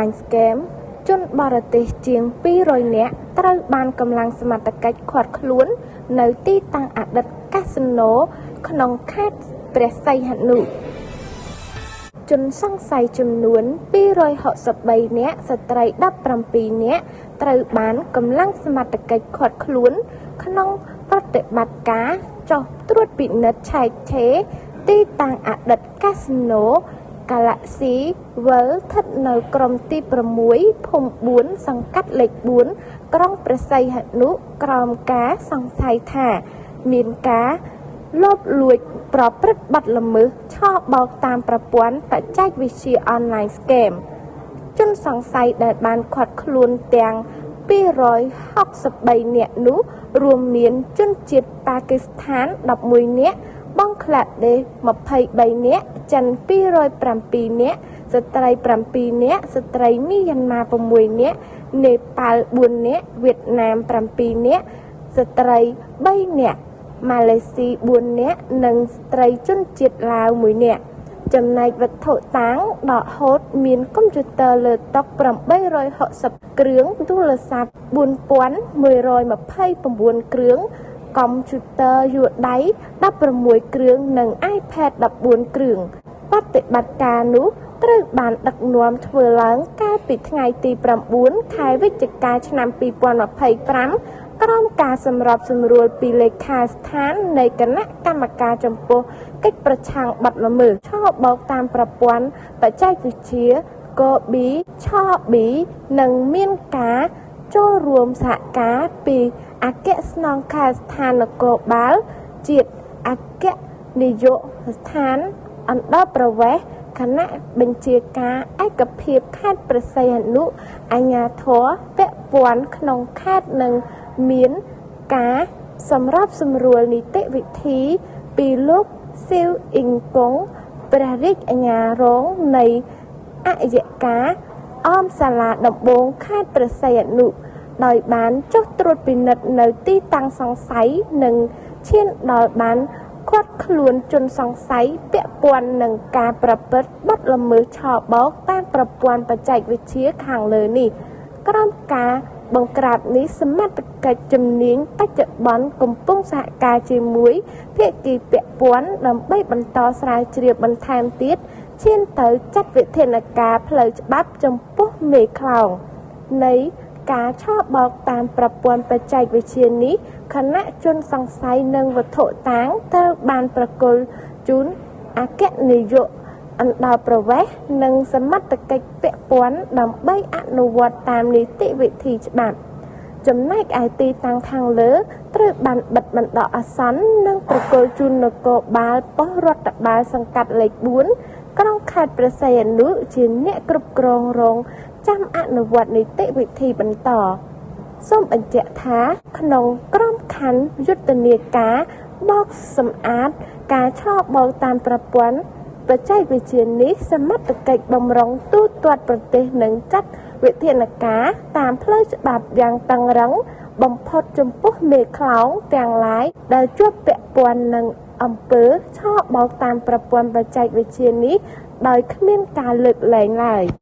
ន Scam ជនបរទេសជាង200នាក់ត្រូវបានកម្លាំងសមត្ថកិច្ចឃាត់ខ្លួននៅទីតាំងអតីតកាស៊ីណូក្នុងខេត្តព្រះសីហនុជនសង្ស័យចំនួន263នាក់ស្ត្រី17នាក់ត្រូវបានកម្លាំងសមត្ថកិច្ចឃាត់ខ្លួនក្នុងប្រតិបត្តិការចុះត្រួតពិនិត្យឆែកឆេរទីតាំងអតីតកាស៊ីណូ Galaxy World ស្ថិតនៅក្រុមទី6ភូមិ4សង្កាត់លេខ4ក្រុងព្រះសីហនុក្រោមការសង្ស័យថាមានការលបលួចប្រព្រឹត្តបទល្មើសឆបោកតាមប្រព័ន្ធបច្ចេកវិទ្យាអនឡាញ Scam ជនសង្ស័យដែលបានឃាត់ខ្លួនទាំង263នាក់នោះរួមមានជនជាតិប៉ាគីស្ថាន11នាក់បង់ក្លាដេស23នាក់ចិន207នាក់ស្ត្រី7នាក់ស្ត្រីមីយ៉ាន់ម៉ា6នាក់នេប៉ាល់4នាក់វៀតណាម7នាក់ស្ត្រី3នាក់ម៉ាឡេស៊ី4នាក់និងស្ត្រីជនជាតិឡាវ1នាក់ចំណែកវត្ថុតាងដកហូតមានកុំព្យូទ័រលើតុ860គ្រឿងទូរស័ព្ទ4129គ្រឿងកុំព្យូទ័រយួរដៃ16គ្រឿងនិង iPad 14គ្រឿងប្រតិបត្តិការនោះត្រូវបានដឹកនាំធ្វើឡើងកាលពីថ្ងៃទី9ខែវិច្ឆិកាឆ្នាំ2025ក្រោមការសម្របសម្រួលពីលេខាស្ថាននៃគណៈកម្មការចំពោះកិច្ចប្រឆាំងបទល្មើសឆបោកតាមប្រព័ន្ធបច្ចេកវិទ្យាកប៊ីឆប៊ីនិងមានការចូលរួមសហការពីអគ្គស្នងការដ្ឋាននគរបាលជាតិអគ្គនាយកដ្ឋានអន្តោប្រវេសន៍គណៈបញ្ជាការឯកភាពខេត្តព្រះសីហនុអាជ្ញាធរពាក់ព័ន្ធក្នុងខេត្តនឹងមានការសម្របសម្រួលនីតិវិធីពីលោកស៊ីវអ៊ីងកុងព្រះរាជអាជ្ញារងនៃអយ្យការអមសាលាដំបូងខេត្តព្រះសីហនុដោយបានចុះត្រួតពិនិត្យនៅទីតាំងសង្ស័យនិងឈានដល់បានឃាត់ខ្លួនជនសង្ស័យពាក់ព័ន្ធនឹងការប្រព្រឹត្តបទល្មើសឆបោកតាមប្រព័ន្ធបច្ចេកវិទ្យាខាងលើនេះក្រោមការបង្ក្រាបនេះសមត្ថកិច្ចជំនាញបច្ចុប្បន្នកំពុងសហការជាមួយភាគីពាក់ព័ន្ធដើម្បីបន្តស្រាវជ្រាវបន្ថែមទៀតឈានទៅចាត់វិធានការផ្លូវច្បាប់ចំពោះមេខ្លោងនៃការឆបោកតាមប្រព័ន្ធបច្ចេកវិទ្យានេះខណៈជនសង្ស័យនិងវត្ថុតាងត្រូវបានប្រគល់ជូនអគ្គនាយកអន្តោប្រវេសន៍និងសមត្ថកិច្ចពាក់ព័ន្ធដើម្បីអនុវត្តតាមនីតិវិធីច្បាប់ចំណែកឯទីតាំងខាងលើត្រូវបានបិទបណ្ដោះអាសន្ននិងប្រគល់ជូននគរបាលប៉ុស្តិ៍រដ្ឋបាលសង្កាត់លេខ4ក្រុងខេត្តព្រះសីហនុជាអ្នកគ្រប់គ្រងរងចាំអនុវត្តនីតិវិធីបន្តសូមបញ្ជាក់ថាក្នុងក្របខ័ណ្ឌយុទ្ធនាការបោកសម្អាតការឆបោកតាមប្រព័ន្ធបច្ចេកវិទ្យានេះសមត្ថកិច្ចបំរុងទូទាត់ប្រទេសនឹងចាត់វិធានការតាមផ្លូវច្បាប់យ៉ាងតឹងរ៉ឹងបំផុតចំពោះមេខ្លោងទាំងឡាយដែលជាប់ពាក់ព័ន្ធនឹងអំពើឆបោកតាមប្រព័ន្ធបច្ចេកវិទ្យានេះដោយគ្មានការលើកលែងឡើយ។